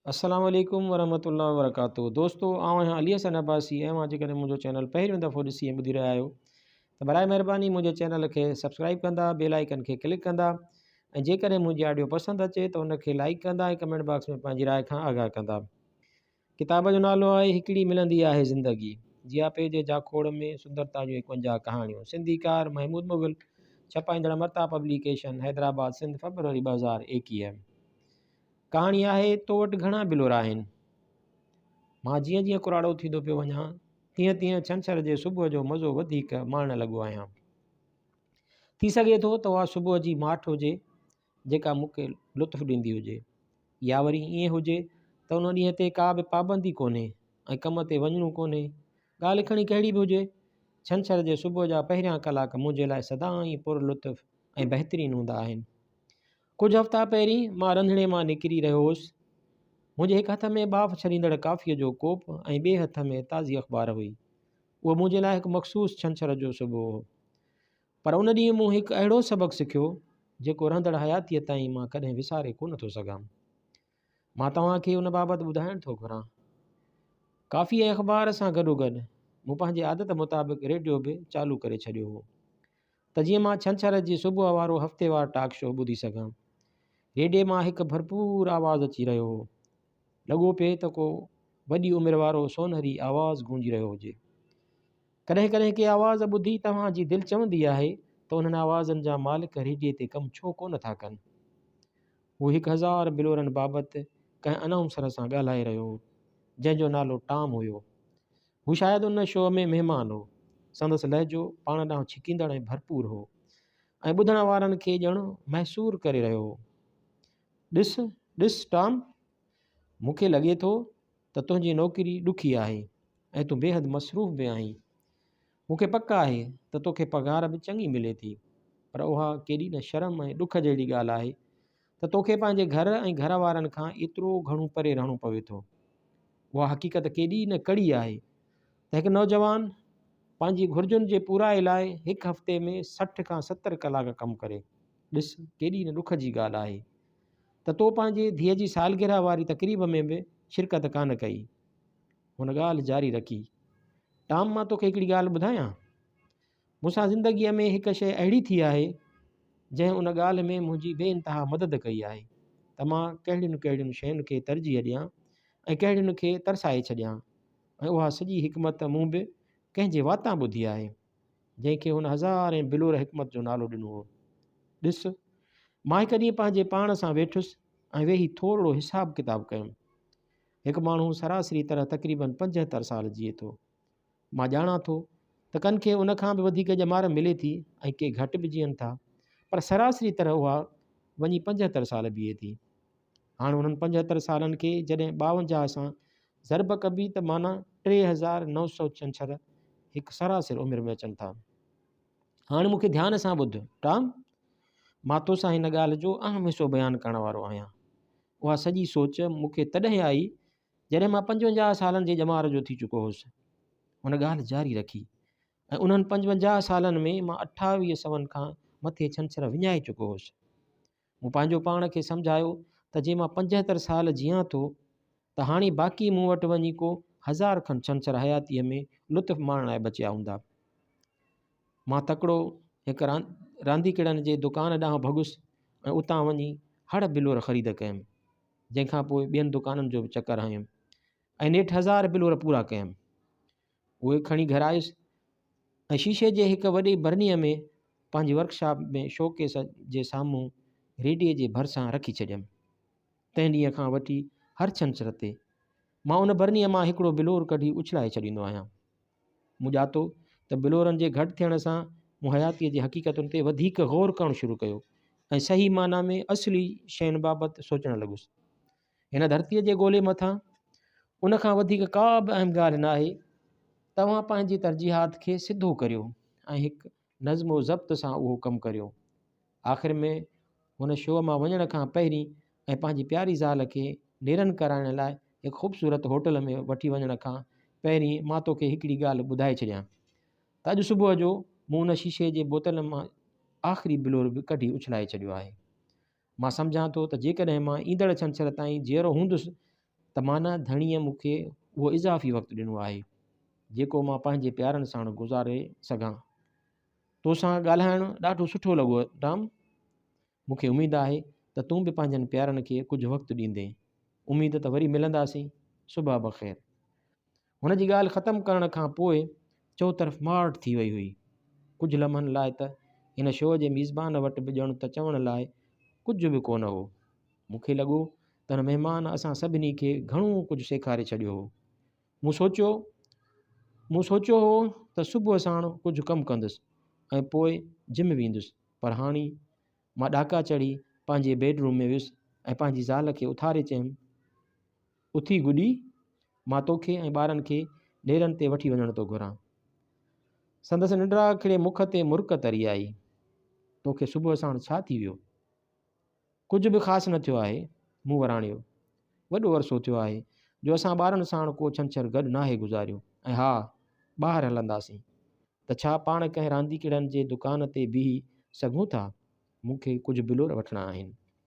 السلام عليڪم ورحمة الله وبرڪاته دوستو آئون آهيان علي حسن عباسي ۽ اوهان جيڪڏهن منهنجو چينل پهريون دفعو ڏسي ۽ ٻڌي رهيا آهيو ته برائي مهرباني منهنجي چينل کي سبسڪرائب ڪندا بيل آئيڪن کي ڪلڪ ڪندا ۽ جيڪڏهن منهنجي آڊيو پسند اچي ته ان کي لائيڪ ڪندا ۽ ڪمينٽ باڪس ۾ پنهنجي راء کان آگاهه ڪندا. ڪتاب جو نالو آهي هڪڙي ملندي آهي زندگي، جياپي جي جاکوڙ ۾ سندرتا جون 51 ڪهاڻيون، سنڌيڪار، محمود مغل، ڇپائيندڙ امرتا پبليڪيشن، حيدرآباد، سنڌ، فبروري 2021. ڪهاڻي آهي تو وٽ گهڻا بلور آهن؟ مان جيئن جيئن ڪراڙو ٿيندو پيو وڃان، تيئن تيئن ڇنڇر جي صبح جو مزو وڌيڪ ماڻڻ لڳو آهيان. ٿي سگهي ٿو ته اها صبح جي ماٺ هجي، جيڪا مون کي لطف ڏيندي هجي يا وري ائين هجي ته ان ڏينهن تي ڪا به پابندي ڪونهي ۽ ڪم تي وڃڻو ڪونهي. ڳالهه کڻي ڪهڙي به هجي، ڇنڇر جي صبح جا پهريان ڪلاڪ منهنجي لاء سدائين پر لطف ۽ بهترين هوندا آهن. ڪجهه هفتا پهرين مان رنڌڻي مان نڪري رهيو هوس. منهنجي هڪ هٿ ۾ ٻاڦ ڇڏيندڙ ڪافيء جو ڪوپ ۽ ٻئي هٿ ۾ تازي اخبار هئي. اهو منهنجي لاء هڪ مخصوص ڇنڇر جو صبح هو. پر ان ڏينهن مون هڪ اهڙو سبق سکيو، جيڪو رهندڙ حياتيء تائين مان ڪڏهن وساري ڪونه ٿو سگهان. مان توهان کي ان بابت ٻڌائڻ ٿو گهران. ڪافي ۽ اخبار سان گڏوگڏ مون پنهنجي عادت مطابق ريڊيو به چالو ڪري ڇڏيو هو، ته جيئن مان ڇنڇر جي صبح وارو هفتيوار ٽاڪ شو ٻڌي سگهان. ريڊيي مان هڪ ڀرپور آواز اچي رهيو هو. لڳو پئي ته ڪو وڏي عمر وارو سونهري آواز گونجي رهيو هجي. ڪڏهن ڪڏهن ڪي آواز ٻڌي توهان جي دل چوندي آهي ته انهن آوازن جا مالڪ ريڊيي تي ڪم ڇو ڪونه ٿا ڪن. هو 1000 بلورن بابت ڪنهن انائونسر سان ڳالهائي رهيو هو، جنهن جو نالو ٽام هيو. هو شايد ان شو ۾ مهمان هو. سندس لهجو پاڻ ڏانهن ڇڪيندڙ ۽ ڀرپور هو ۽ ٻڌڻ وارن کي ڄڻ محصور ڪري رهيو هو. ڏس، ڏس ٽام! مون کي لڳي ٿو ته تنهنجي نوڪري ڏکي آهي ۽ تون بيحد مصروف به آهين. مون کي پڪ آهي ته توکي پگهار به چڱي ملي ٿي، پر اها ڪيڏي نه شرم ۽ ڏک جهڙي ڳالهه آهي ته توکي پنهنجي گهر ۽ گهر وارن کان ايترو گهڻو پري رهڻو پوي ٿو. اها حقيقت ڪيڏي نه ڪڙي آهي ته هڪ نوجوان پنهنجي گهرجن جي پورائي لاء هڪ هفتي ۾ 60 کان 70 ڪلاڪ ڪم ڪري. ڏس ڪيڏي نه ڏک جي ڳالهه آهي ته تو پنهنجي ڌيء جي سالگرهه واري تقريب ۾ به شرڪت ڪانه ڪئي. هن ڳالهه جاري رکي. ٽام مان توکي هڪڙي ڳالهه ٻڌايان؟ مون سان زندگيء ۾ هڪ شيء اهڙي ٿي آهي، جنهن ان ڳالهه ۾ منهنجي بي انتها مدد ڪئي آهي ته مان ڪهڙين ڪهڙين شين کي ترجيح ڏيان ۽ ڪهڙين کي ترسائي ڇڏيان ۽ اها سڄي حڪمت مون به ڪنهن جي واتان ٻڌي آهي. جنهن کي هن هزارين بلور حڪمت جو نالو ڏنو هو. ڏس، مان هڪ ڏينهن پنهنجي پاڻ سان ويٺس ۽ ويهي ٿورڙو حساب ڪتاب ڪيم. هڪ ماڻهو سراسري طرح تقريباً 75 سال جيئي ٿو. مان ڄاڻان ٿو ته ڪن کي ان کان به وڌيڪ ڄمار ملي ٿي ۽ ڪي گهٽ به جيئن ٿا، پر سراسري طرح اها وڃي 75 سال بيهي ٿي. هاڻ انهن 75 سالن کي جڏهن 52 سان ضرب ڪبي ته معنيٰ 3900 ڇنڇر هڪ سراسر عمر ۾ اچن ٿا. هاڻ مون کي ڌيان سان ٻڌ، ٽام! مان توسان هن ڳالهه جو اهم حصو بيان ڪرڻ وارو آهيان. اها سڄي سوچ مون کي تڏهن آئي جڏهن مان 55 سالن جي ڄمار جو ٿي چڪو هوس. هن ڳالهه جاري رکي ۽ انهن 55 سالن ۾ مان 28 سون کان مٿي ڇنڇر وڃائي چڪو هوس. مون پنهنجو پاڻ کي سمجهايو ته جي مان 75 سال جيئان ٿو ته هاڻي باقي مون وٽ وڃي ڪو هزار کن ڇنڇر حياتيء ۾ لطف ماڻڻ لاء بچيا هوندا. مان تڪڙو هڪ رانديڪڙن جي دڪان ڏانهن ڀڳس ۽ اتان وڃي هڙ بلور خريد ڪيم، جنهن کان پوء ٻين دڪانن جو به چڪر هنيم ۽ نيٺ هزار بلور پورا ڪيم. اهي کڻي گهر آيس ۽ شيشي جي هڪ وڏي برنيء ۾ پنهنجي ورڪشاپ ۾ شوڪيس جي سامهون ريڊيي جي ڀرسان رکي ڇڏيم. تنهن ڏينهن کان وٺي هر ڇنڇر تي مان ان برنيء مان هڪڙو بلور ڪڍي اڇلائي ڇڏيندو آهيان. مون ڄاتو ته بلورن جي گهٽ ٿيڻ سان مون حياتيء جي حقيقتن تي وڌيڪ غور ڪرڻ شروع ڪيو ۽ صحيح معنيٰ ۾ اصلي شين بابت سوچڻ لڳس. هن ڌرتيء جي گولي مٿان ان کان وڌيڪ ڪا به اهم ڳالهه ناهي. توهان پنهنجي ترجيحات کي سڌو ڪريو ۽ هڪ نظم و ضبط سان اهو ڪم ڪريو. آخر ۾ هن شو مان وڃڻ کان پهرين ۽ پنهنجي پياري زال کي نيرن ڪرائڻ لاء هڪ خوبصورت هوٽل ۾ وٺي وڃڻ کان پهرين مان توکي هڪڙي ڳالهه ٻڌائي ڇڏيان ته اڄ صبح جو مون ان شيشي جي بوتل مان آخري بلور به ڪڍي اڇلائي ڇڏيو آهي. مان سمجهان ٿو ته جيڪڏهن مان ايندڙ ڇنڇر تائين جيئرو هوندس ته معنيٰ ڌڻيء مون کي اهو اضافي وقت ڏنو آهي، جيڪو مان پنهنجي پيارن ساڻ گذاري سگهان. توسان ڳالهائڻ ڏاڍو سٺو لڳو ٽام. مون کي اميد آهي ته تون به پنهنجن پيارن کي ڪجهه وقت ڏيندين. اميد ته وري ملنداسين. صبح بخير. هن جي ڳالهه ختم ڪرڻ کان پوء چؤطرف ماٺ ٿي وئي هئي. ڪجهه لمحن لاء ته هن شو جي ميزبان وٽ به ڄڻ ته چوڻ لاء ڪجهه به ڪونه هو. مون کي لڳو ته هن مهمان اسان سڀني کي گهڻو ڪجهه سيکاري ڇڏيو هو. مون سوچيو مون سوچيو هو ته صبح ساڻ ڪجهه ڪم ڪندس ۽ پوء جم ويندس پر هاڻي مان ڏاڪا چڙهي پنهنجي بيڊ روم ۾ ويس ۽ پنهنجي زال کي اٿاري چيم، اٿي گڏي، مان توکي ۽ ٻارن کي نيرن تي وٺي وڃڻ ٿو گهران. سندس ننڊاکڙي مک تي مرڪ تري آئي. توکي صبح ساڻ ڇا ٿي ويو؟ ڪجهه به خاص نه ٿيو آهي. مون وراڻيو. وڏو عرصو ٿيو آهي جو اسان ٻارن ساڻ ڪو ڇنڇر گڏ ناهي گذاريو ۽ ها، ٻاهر هلنداسين ته ڇا پاڻ ڪنهن رانديڪڙن جي دڪان تي بيهي سگهون ٿا؟ مون کي ڪجهه بلور وٺڻا آهن.